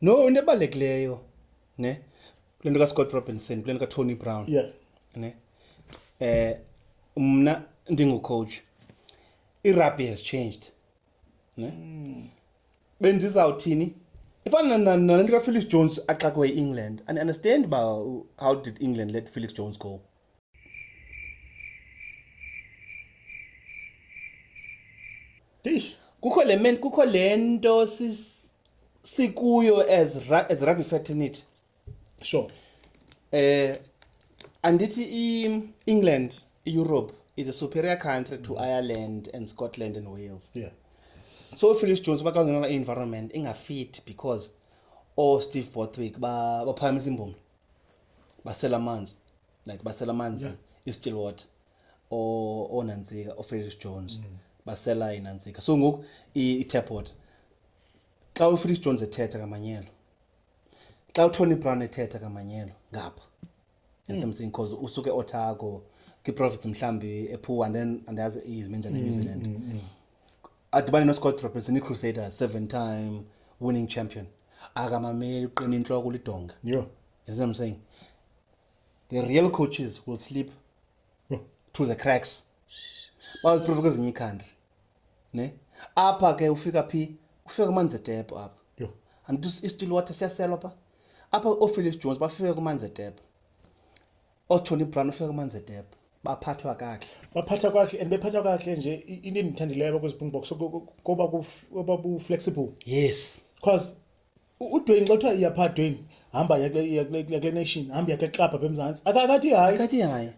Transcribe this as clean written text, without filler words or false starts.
No, into ebalulekileyo ne kule nto kaScott Robinson, kule nto kaTony Brown, ne mna ndingucoach, irugby has changed, ne. Bendizawuthini, ifana nale nto kaFelix Jones axakwe i-England. And understand uba how did England let Felix Jones go? Eish. Kukho le men, kukho le nto sikuyo as rugby fraternity. Andithi i-England, Europe is a superior country to Ireland and Scotland and Wales. So Felix Jones bakazona environment ingafit because all Steve Borthwick ba baphakamisa imbombo. Basela amanzi. Like basela amanzi i-still water. O onantsika o Felix Jones basela inantsika. So ngoku i-tap water. Xa uFelix Jones ethetha kamanyelo, xa uTony Brown ethetha kamanyelo ngapha. And same because usuke Otago kwi-province mhlambi ePua, and then andazi izimenjani eNew Zealand. Adibane noScott Robinson, i-Crusaders 7-time winning champion. Akamameli, uqina inhloko lidonga. Yo. You see what I'm saying? The real coaches will slip through the cracks. Baziprove kwezinye ii-country. Ne? Apha ke ufika phi? Ufika kumanzi etephu apha. Yo. And i-still water siyaselwa pha. Apha ooFelix Jones bafika kumanzi etephu. OoTony Brown ufika kumanzi etephu. Baphathwa kakuhle. Baphathwa kakuhle, and bephathwa kakuhle nje, into endiyithandileyo apha kwiSpringboks koba bu-flexible. Because uDwayne xa kuthiwa iya phaa, Dwayne, hamba iya kule nation, hamba iya kule club apha eMzantsi. Akathi hayi. Akathi hayi.